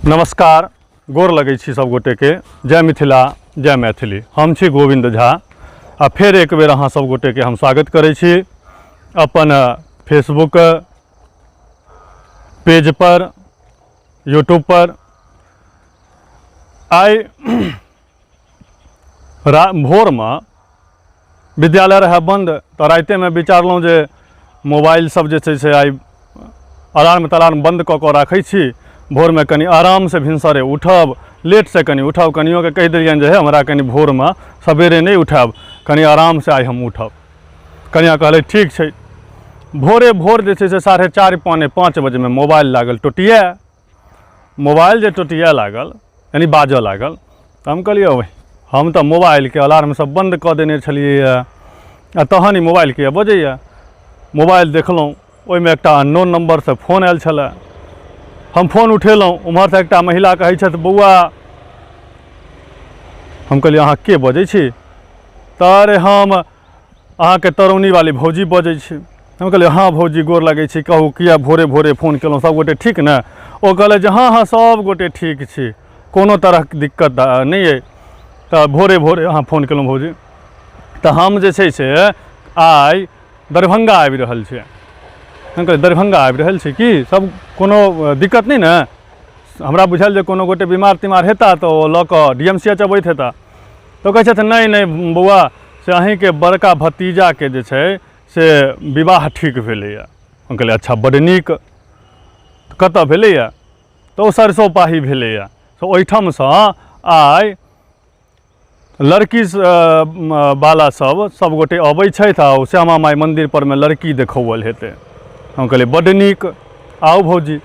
नमस्कार, गोर लगै छी सब गोटेके। जय मिथिला, जय मैथिली। हम छी गोविन्द झा आ फेर एक बेर अहाँ सब गोटेके हम स्वागत करै छी अपन फेसबुक पेज पर, यूट्यूब पर। आइ भोरमे विद्यालय रहए बन्द, तऽ रातिमे विचारलहुँ जे मोबाइल सब जे छै से आइ अलार्म तलार्म बन्द कऽ कऽ राखै छी, भोरमे कनि आरामसँ भिनसरे उठब, लेटसँ कनि उठब। कनियोके कहि देलियनि जे हे हमरा कनि भोरमे सवेरे नहि उठायब, कनि आरामसँ आइ हम उठब। कनिआँ कहलै ठीक छै। भोरे भोर जे छै से 4:30 4:45 बजेमे मोबाइल लागल टोटिया। मोबाइल जे टोटिया लागल यानी बाजऽ लागल, तऽ हम कहलियै ओह, हम तऽ मोबाइलके अलार्म सब बन्द कऽ देने छलियै आ तहन ई मोबाइल किए बजैए। मोबाइल देखलहुँ, ओहिमे एकटा अननोन नम्बरसँ फोन आयल छलए। हम फोन उठेलहुँ, ओम्हरसँ एकटा महिला कहै छथि बौआ। हम कहलियै अहाँ के बजै छी? तऽ अरे हम अहाँके तरौनीवाली भौजी बजै छी। हम कहलियै हँ भौजी, गोर लगै छी, कहू किए भोरे भोरे फोन केलहुँ, सभगोटे ठीक ने? ओ कहलथि जे हँ हँ सभगोटे ठीक छी, कोनो तरहक दिक्कत नहि अइ, तऽ भोरे भोरे अहाँ फोन केलहुँ भौजी। तऽ हम जे छै से आइ दरभंगा आबि रहल छी। हम कहलियै दरभंगा आबि रहल छी की सब कोनो दिक्कत नहि ने? हमरा बुझायल जे कोनो गोटे बीमार तीमार हेता तऽ ओ लऽ कऽ डी एम सी एच अबैत हेता। तऽ कहै छथि नहि नहि बौआ, से अहीँके बड़का भतीजाके जे छै से विवाह ठीक भेलैए। हम कहलियै अच्छा बड्ड नीक, कतऽ भेलैए? तऽ ओ सरिसो पाही भेलैए। तऽ ओहिठामसँ आइ लड़की बाला सब सबगोटे अबै छथि आ ओ श्यामा माइ मन्दिर परमे लड़की देखौअल हेतै। हम कहलियै बड्ड नीक, आउ भौजी,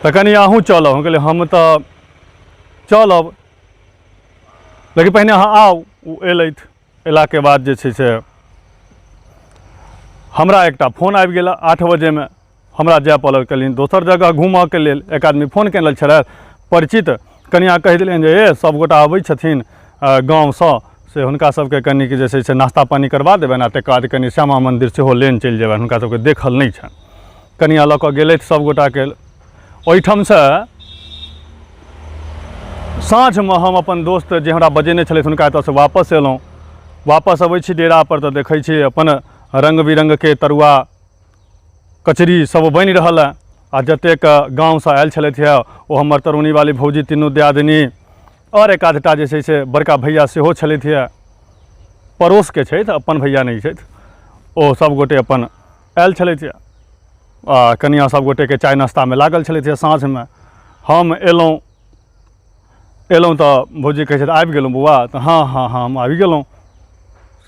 तऽ कनि अहूँ चलब। हम कहलियै हम तऽ चलब, लेकिन पहिने अहाँ आउ। ओ एलथि, अयलाके बाद जे छै से हमरा एकटा फोन आबि गेल 8 बजेमे। हमरा जाय पड़ल कनि दोसर जगह घूमऽके लेल। एक आदमी फोन केने छलथि परिचित, कनिआँ कहि देलियनि जे ए सभगोटा अबै छथिन गाँवसँ, से हुनका सबके कनिक जे छै से नाश्ता पानी करबा देबनि आ तकर बाद कनि श्यामा मन्दिर सेहो लेने चलि जेबनि, हुनका सबके देखल नहि छनि। कनिआँ लऽ कऽ गेलथि सभगोटाके। ओहिठामसँ साँझमे हम अपन दोस्त जे हमरा बजेने छलथि हुनका एतऽसँ वापस अयलहुँ। वापस अबै छी डेरापर तऽ देखै छी अपन रङ्ग बिरङ्गके तरुआ कचरी सब बनि रहल हँ आ जतेक गाँवसँ आयल छलथि हँ ओ हमर तरौनीवाली भौजी, तीनू दियादिनी आओर एक आधटा जे छै से बड़का भैया सेहो छलथि हँ, पड़ोसके छथि, अपन भैया नहि छथि। ओ सब गोटे अपन आयल छलथि हँ आ कनिआँ सब गोटेके चाय नाश्तामे लागल छलथि हँ। साँझमे हम अयलहुँ, अयलहुँ तऽ भौजी कहै छथि आबि गेलहुँ बौआ? तऽ हँ हँ हँ हम आबि गेलहुँ।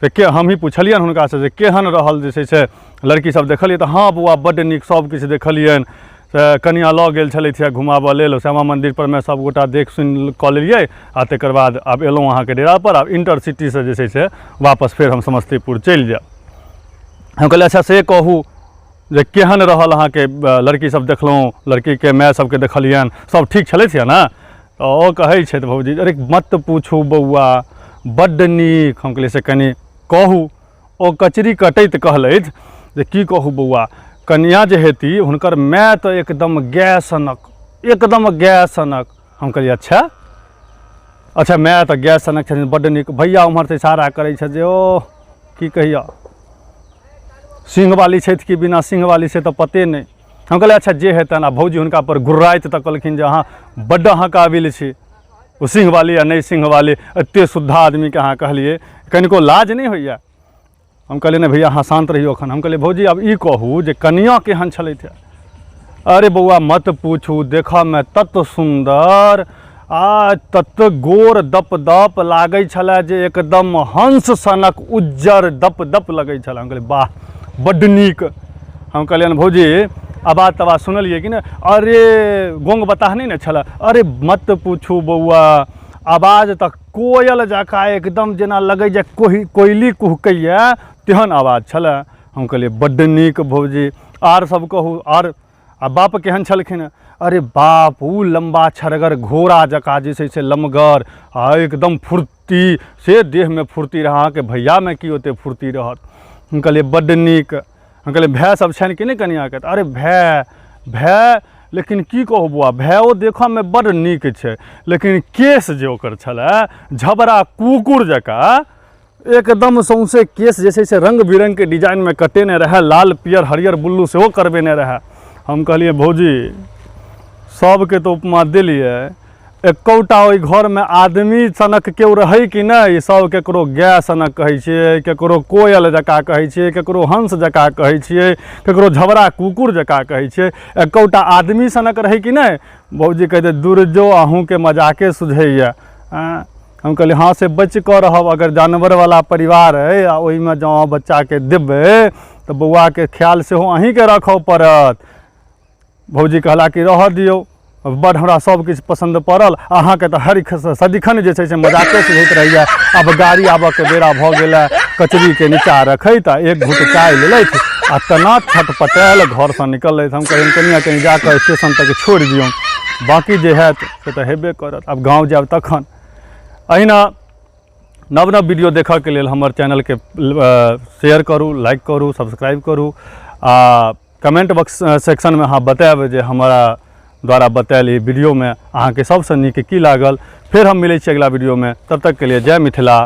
से के हमही पुछलियनि हुनकासँ जे केहन रहल जे छै से लड़की सब देखलियै? तऽ हँ बौआ बड्ड नीक, सब किछु देखलियनि। से कनिआँ लऽ गेल छलथि हँ घुमाबऽ लेल, श्यामा मन्दिर परमे सबगोटा देख सुनि कऽ लेलियै आ तकर बाद आब अयलहुँ अहाँके डेरापर। आब इन्टरसिटीसँ जे छै से वापस फेर हम समस्तीपुर चलि जायब। हम कहलियै अच्छा से कहू जे केहन रहल अहाँके लड़की सब देखलहुँ, लड़कीके माय सबके देखलियनि, सब ठीक छलथि हँ ने? तऽ ओ कहै छथि भौजी अरे मत पूछू बौआ बड्ड नीक। हम कहलियै से कनि कहू। ओ कचरी कटैत कहलथि जे की कहू बौआ, कनिआँ जे हेती हुनकर माय तऽ एकदम गाय सनक, एकदम गाय सनक। हम कहलियै अच्छा अच्छा माय तऽ गाय सनक छथिन, बड्ड नीक। भैया ओम्हरसँ इशारा करै छथि जे ओह की कहियऽ, सिंहवाली छथि कि बिना सिंहवाली से तऽ पते नहि। हम कहलियै अच्छा जे हेतनि। आ भौजी हुनकापर गुर्राइत तऽ कहलखिन जे अहाँ बड्ड अहाँ काबिल छी, ओ सिंहवाली आ नहि सिंहवाली, एतेक शुद्धा आदमीके अहाँ कहलियै, कनिको लाज नहि होइए? हम कहलियै नहि भैया अहाँ शान्त रहियौ एखन। हम कहलियै भौजी आब ई कहू जे कनिआँ केहन छलथि? अरे बौआ मत पूछू, देखऽमे तत सुन्दर आ तत गोर दप दप लागै छलै जे एकदम हंस सनक उज्जर दप दप लगै छलै। हम कहलियै वाह बड्ड नीक। हम कहलियनि भौजी आवाज तवाज सुनलियै कि नहि? अरे गोंग बताह नहि ने छलै? अरे मत पूछू बौआ, आवाज तऽ कोयल जकाँ एकदम जेना लगै जे कोयली कुहकैए तेहन आवाज छलै। हम कहलियै बड्ड नीक भौजी, आर सब कहू, आर आ बाप केहन छलखिन? अरे बाप ओ लम्बा छरगर घोड़ा जकाँ जे छै से लमगर आ एकदम फुर्ती, से देहमे फुर्ती रहै, अहाँके भैयामे की ओतेक फुर्ती रहत। हम कहलियै बड्ड नीक। हम कहलियै भाय सब छनि कि नहि कनिआँके? तऽ अरे भाय भाय लेकिन की कहू बौआ, भाइओ देखऽमे बड्ड नीक छै, लेकिन केश जे ओकर छलै झबरा कुकुर जकाँ, एकदम सौंसे केश जे छै से रङ्ग बिरङ्गके डिजाइनमे कटेने रहए, लाल पियर हरियर बुल्लू सेहो करबेने रहए। हम कहलियै भौजी सबके तऽ उपमा देलियै, एकोटा ओहि घरमे आदमी सनक केओ रहै कि नहि? सब केकरो गाय सनक कहै छियै, केकरो कोयल जकाँ कहै छियै, केकरो हंस जकाँ कहै छियै, केकरो झबरा कुकुर जकाँ कहै छियै, एकोटा आदमी सनक रहै कि नहि? भौजी कहै छै दूर जो, अहूँके मजाके सुझैए। आँय, हम कहलियै हँ से बचि कऽ रहब, अगर जानवरवला परिवार अइ आ ओहिमे जँ अहाँ बच्चाके देबै तऽ बौआके ख्याल सेहो अहीँके राखऽ पड़त। भौजी कहला कि रहऽ दियौ, बड्ड हमरा सब किछु पसन्द पड़ल, अहाँके तऽ हर सदिखन जे छै से मजाके सुझैत रहैए। आब गाड़ी आबऽके बेरा भऽ गेल, कचरीके नीचा रखैत आ एक घूँट चाय लेलथि आ तेना छटपटायल घरसँ निकललथि। हम कहलियनि कनियाँ कनि जाकऽ स्टेशन तक छोड़ि दियौन, बाँकी जे हैत से तऽ हेबे करत, आब गाँव जायब तखन। अहिना नव नव वीडियो देखऽके लेल हमर चैनलके शेयर करू, लाइक करू, सब्सक्राइब करू आ कमेंट बॉक्स सेक्शनमे अहाँ बतायब जे हमरा द्वारा बतायल ई वीडियोमे अहाँके सबसँ नीक की लागल। फेर हम मिलै छी अगिला वीडियोमे, तब तकके लिए जय मिथिला।